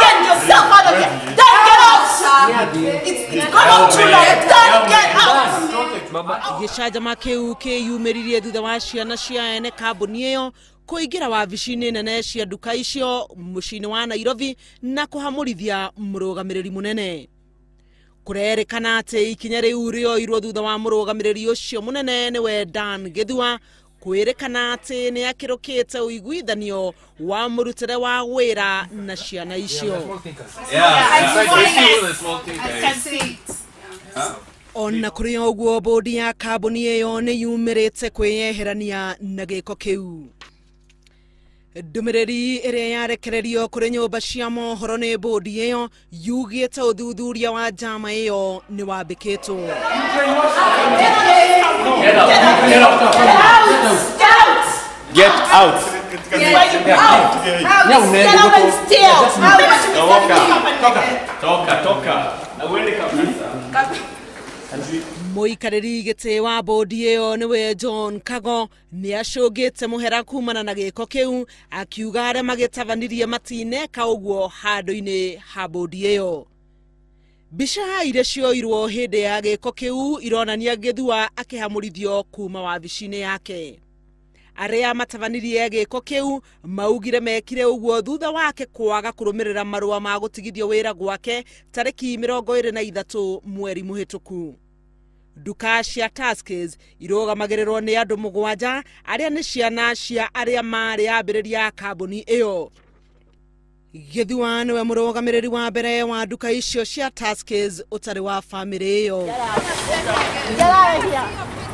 Get yourself out of here. Don't get out. It's gone on too long. Don't get out. Gĩcanjama kĩu kĩyumĩririe thutha wa ciana cia ene kambuni ĩyo kũingĩra wabici-inĩ nene cia nduka icio mũciĩ-inĩ wa Nairobi na kũhamũrithia mũrũgamĩrĩri mũnene. Kũrerĩkana atĩ ikinya rĩu rĩoirwo thutha wa mũrũgamĩrĩri ũcio mũnene nĩwe Dan Gĩthua kwĩrĩkana atĩ nĩ akĩrũkĩte ũiguithanio wa mũrutĩre wa wĩra na ciana icio. Ona kũrĩ ũguo bodi ya kambuni ĩyo nĩ yumĩrĩte kwĩyeherania na gĩko kĩu. Ndũmĩrĩri ĩrĩa yarekererio kũrĩ nyũmba cia mohoro nĩ bodi ĩyo yugĩte ũthuthuria wa njama ĩyo nĩ wambĩkĩtwo. Get out. Mũikarĩri gĩtĩ wa bodi ĩyo nĩwe John Kago nĩ acũngĩte mũhera kumana na gĩko kĩu akiuga arĩa magĩtabanirie matineka ũguo handũ-inĩ ha bodi ĩyo. Mbica iria cioirwo hĩndĩ ya gĩko kĩu ironania Gĩthua akĩhamũrithio kuma wabici-inĩ yake. Arĩa matabanirie gĩko kĩu maugire mekire ũguo thutha wake kwaga kũrũmĩrĩra marũa ma gũtigithio wĩra gwake tarĩki 23 mweri mũhĩtũku. Nduka cia Tuskys irũgamagĩrĩrwo nĩ andũ 7 arĩa nĩ ciana cia arĩa marĩ ambĩrĩria kambuni ĩyo. Gĩthua nĩwe mũrũgamĩrĩri wa mbere wa nduka icio cia Tuskys ũtarĩ wa bamĩrĩ ĩyo. Get out of here.